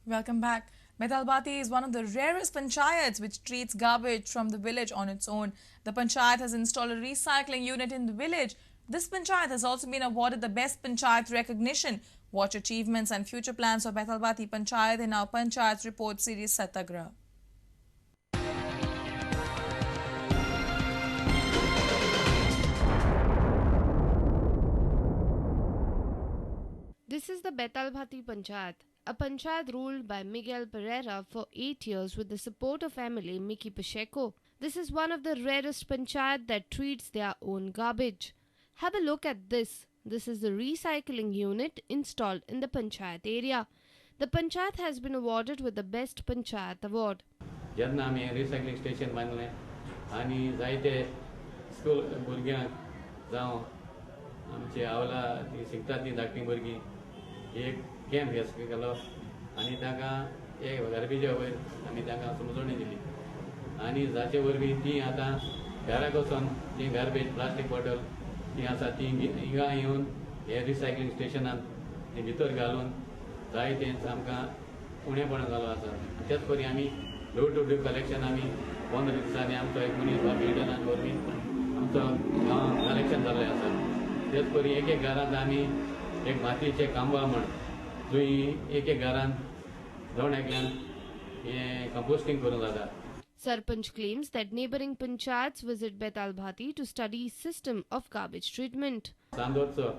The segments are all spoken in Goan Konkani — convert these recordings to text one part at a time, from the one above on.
Welcome back. Betalbatim is one of the rarest panchayats which treats garbage from the village on its own. The panchayat has installed a recycling unit in the village. This panchayat has also been awarded the best panchayat recognition. Watch achievements and future plans of Betalbatim Panchayat in our Panchayat Report series Satyagraha. This is the Betalbatim Panchayat, a panchayat ruled by Miguel Pereira for 8 years with the support of MLA Mickky Pacheco. This is one of the rarest panchayat that treats their own garbage. Have a look at this. This is the recycling unit installed in the panchayat area. The panchayat has been awarded with the Best Panchayat Award. जेन्ना आमी रिसायकलिंग स्टेशन बांदलें आनी जायते स्कूल भुरग्यांक जावं आमची आवला ती शिकतात ती धाकटी भुरगीं एक कॅम्प केलो आनी तांकां एक गार्बेजा वयर आमी तांकां समजवणी दिली आनी जाचे वरवीं ती आतां घराक वचोन ती गार्बेज प्लास्टीक बॉटल ती आसा ती हिंगा येवन हे रिसायकलिंग स्टेशनान ती भितर घालून जायतेंच आमकां उणेपण जालो आसा. तेच परी आमी डोर टू डोर कलेक्शन आमी 15 दिसांनी आमचो एक मनीस वा बिल्डरान वरवीं आमचो गांवांत कलेक्शन जाल्लें आसा. तेच परी एक एक घरांत आमी एक मातयेचें कांबा म्हण जंय एक एक घरांत जण एकल्यान हें कंपोस्टींग करूंक जाता. Sarpanch claims that neighboring panchayats visit Betalbatim to study system of garbage treatment. चांदोरचो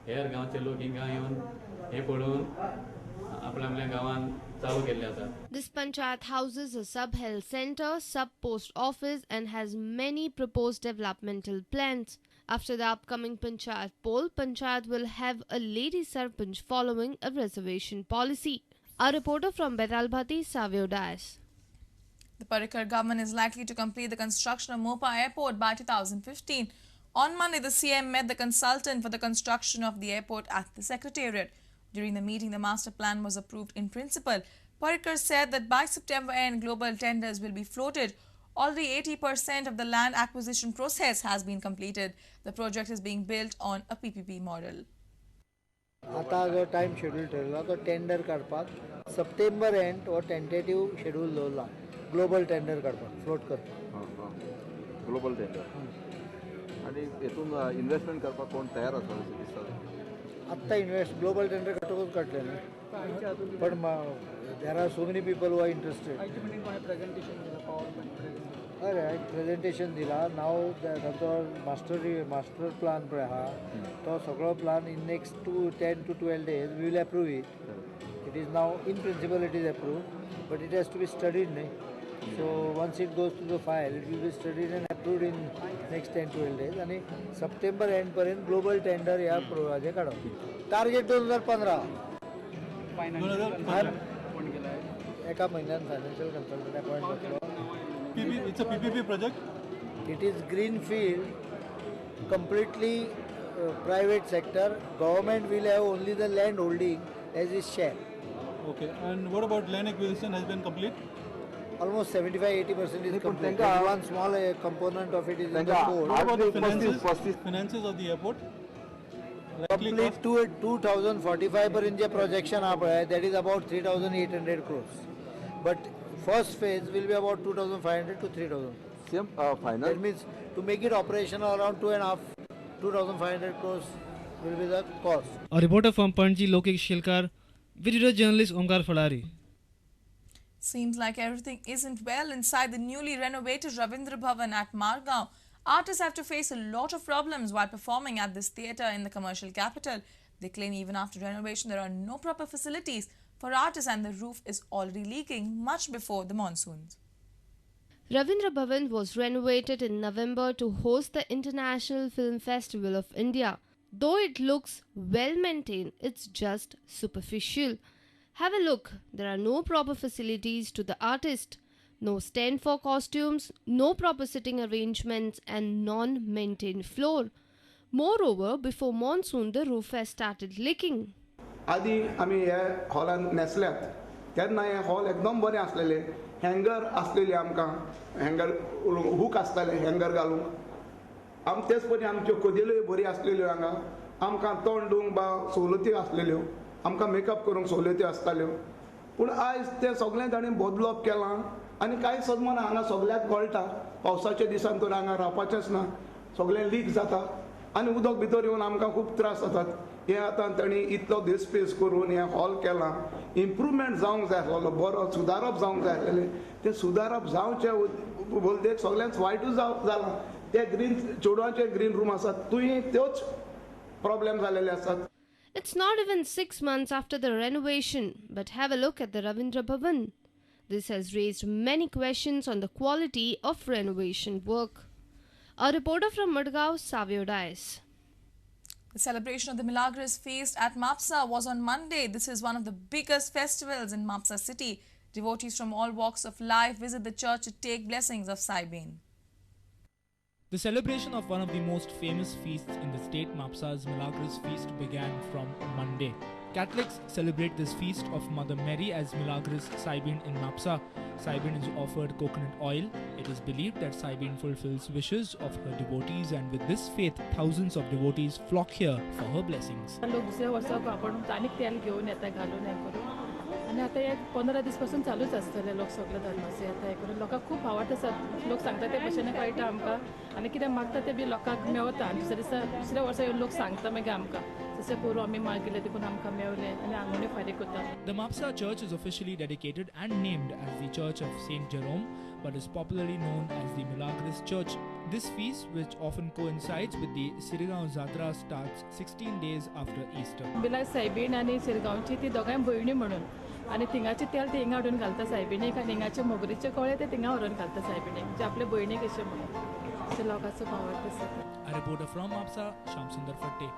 हेर गांवचे लोक हिंगा येवन हें पळोवन आपल्या आपल्या गांवांत चालू केल्ले आसा. This panchayat houses a sub-health center, sub-post office and has many proposed developmental plans. After the upcoming panchayat poll, panchayat will have a lady sarpanch following a reservation policy. Our reporter from Betalbatim, Savio Dias. The Parrikar government is likely to complete the construction of Mopa Airport by 2015. On Monday, the CM met the consultant for the construction of the airport at the Secretariat. During the meeting, the master plan was approved in principle. Parrikar said that by September end, global tenders will be floated. Already 80% of the land acquisition process has been completed. The project is being built on a PPP model. आता जो टाइम शेड्यूल ठरला तो टेंडर काढपाक सप्टेंबर एंड हो टेंटेटिव्ह शेड्यूल दवरला. ग्लोबल टेंडर काढपाक फ्लोट करपाक ग्लोबल टेंडर आनी हेतून इन्व्हेस्टमेंट करपाक कोण तयार आसा अशें दिसता? आत्तां इन्वेस्ट ग्लोबल टेंडर काडटकूच काडलें न्ही, पण there are so many people who are interested. हय, प्रेजेंटेशन दिला. नाव तांचो मास्टर प्लान पळय आहा तो सगळो plan in next 10 to 12 days we will approve it. It is now in principle it is approve, but it has to be studied न्ही. So once it goes to the file it will be studied and approved in next 10 to 12 days. आनी सप्टेंबर एंड पर्यंत ग्लोबल टेंडर ह्या प्रोग्रामाचें काडप. टार्गेट 2015 एका म्हयन्यान फायनान्शियल कन्सल्टंट अपॉयंट जातलो. It's a PPP project? It is greenfield, completely private sector. Government will have only the land holding as its share. Okay, and what about land acquisition has been complete? Almost 75-80% is complete. One small component of it is in the code. How about the finances of the airport? Complete 2045 पर्यंत जे projection आहा पळय, that is about 3,800 crores. But first phase will be about 2,500 to 3,000. Same final. That means to make it operational around 2,500 crores will be the cost. A reporter from Panaji, Lokesh Shilkar, video journalist Omkar Falari. Seems like everything isn't well inside the newly renovated Ravindra Bhavan at Margao. Artists have to face a lot of problems while performing at this theatre in the commercial capital. They claim even after renovation there are no proper facilities for artists and the roof is already leaking much before the monsoons. Ravindra Bhavan was renovated in November to host the International Film Festival of India. Though it looks well maintained, it's just superficial. Have a look. There are no proper facilities to the artist. No stand for costumes, no proper sitting arrangements and non-maintained floor. Moreover, before monsoon, the roof has started leaking. आदी आमी हे हॉलान न्हेसल्यात तेन्ना हे हॉल एकदम बरें आसलेले. हँगर आसलेले आमकां, हँगर हूक आसताले हँगर घालूंक. आम तेच परी आमच्यो कदेल्योय बऱ्यो आसलेल्यो. हांगा आमकां तोंड धुवंक बा सवलती आसलेल्यो, आमकां मेकअप करूंक सवलती आसताल्यो. पूण आयज तें सगळें ताणें बदलप केलां आनी कांय सदमाना हांगा सगळ्याक गळटा. पावसाच्या दिसान तर हांगा रावपाचेंच ना, सगळें लीक जाता आनी उदक भितर येवन आमकां खूब त्रास जातात. हें आतां तांणी इतलो दीस करून हें हॉल केलां, इम्प्रूवमेंट जावंक जाय आसलेलो, बरो सुदारप जावंक जाय आसलेलें, तें सुदारप जावचें बोलदेक सगळ्यांच वायटूच जालां. ते ग्रीन चेडवांचे ग्रीन रूम आसात थंय त्योच प्रॉब्लेम जालेले आसात. It's not even 6 months after the renovation, but have a look at the Ravindra Bhavan. This has raised many questions on the quality of renovation work. A reporter from Madgaon, Savio Dias. The celebration of the Milagres Feast at Mapsa was on Monday. This is one of the biggest festivals in Mapsa city. Devotees from all walks of life visit the church to take blessings of Saibin. The celebration of one of the most famous feasts in the state, Mapsa's Milagres Feast, began from Monday. Catholics celebrate this feast of Mother Mary as Milagres Saibin in Mapsa. Saibin is offered coconut oil. It is believed that Saibin fulfills wishes of her devotees, and with this faith, thousands of devotees flock here for her blessings. लोक दुसऱ्या वर्साक आपण आनीक तेल घेवन येता घालून हें करून आनी आतां हे 15 दीस पासून चालूच आसतले. लोक सगळे धर्माचे येता हें करून लोकांक खूब आवड आसा. लोक सांगता ते भशेन कळटा आमकां आनी कितें मागता तें बी लोकांक मेवता. आनी दुसऱ्या दिसा दुसऱ्या वर्सा येवन लोक सांगता मागीर आमकां जशें पोरूं आमी मागिल्लें देखून आमकां मेवलें आनी आंगवणी फारीक करता. The Mapsa Church is officially dedicated and named as the Church of Saint Jerome, but is popularly known as the Milagres Church. This feast, which often coincides with the Sirgaon Jatra, starts 16 days after Easter. Milagres सायबीण आनी शिरगांवची ती दोगांय भयणी म्हणून आनी थिंगाचें तेल ती हिंगा हाडून घालता सायबिणीक आनी हिंगाचे मोगरीचे कळे ते थिंगा व्हरून घालता सायबिणीक, म्हणजे आपले भयणीक अशें म्हणून अशें लोकांचो भावार्थ आसा. A reporter from Mapsa, Shyam Sundar Fatte.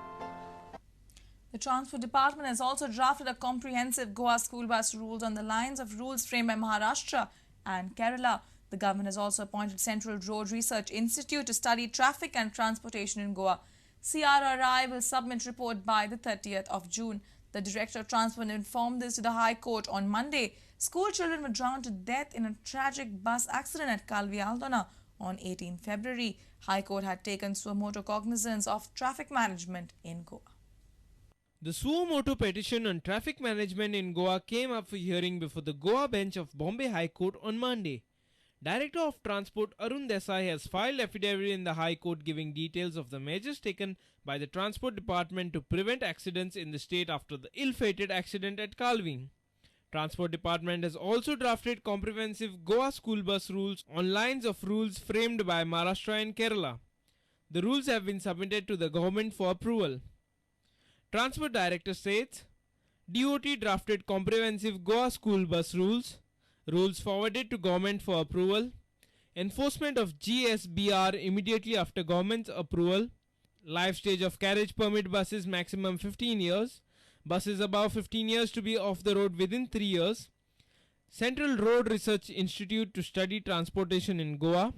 The Transport Department has also drafted a comprehensive Goa school bus rules on the lines of rules framed by Maharashtra and Kerala. The government has also appointed Central Road Research Institute to study traffic and transportation in Goa. CRRI will submit report by the 30th of June. The Director of Transport informed this to the High Court on Monday. School children were drowned to death in a tragic bus accident at Kalvi Aldona on 18 February. High Court had taken suo motu cognizance of traffic management in Goa. The suo motu petition on traffic management in Goa came up for hearing before the Goa bench of Bombay High Court on Monday. Director of Transport Arun Desai has filed affidavit in the High Court giving details of the measures taken by the Transport Department to prevent accidents in the state after the ill-fated accident at Kalvi. Transport Department has also drafted comprehensive Goa school bus rules on lines of rules framed by Maharashtra and Kerala. The rules have been submitted to the government for approval. Transport Director states, DOT drafted comprehensive Goa school bus rules, rules forwarded to government for approval, enforcement of GSBR immediately after government's approval, life stage of carriage permit buses maximum 15 years, buses above 15 years to be off the road within 3 years, Central Road Research Institute to study transportation in Goa,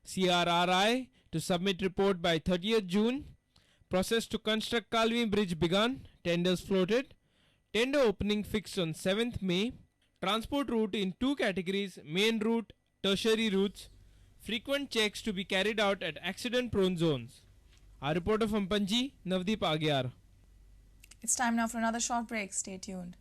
CRRI to submit report by 30th June, process to construct Kalvi Bridge begun, tenders floated, tender opening fixed on 7th May, transport route in 2 categories, main route, tertiary routes, frequent checks to be carried out at accident-prone zones. Our reporter from Panji, Navdeep Agyar. It's time now for another short break. Stay tuned.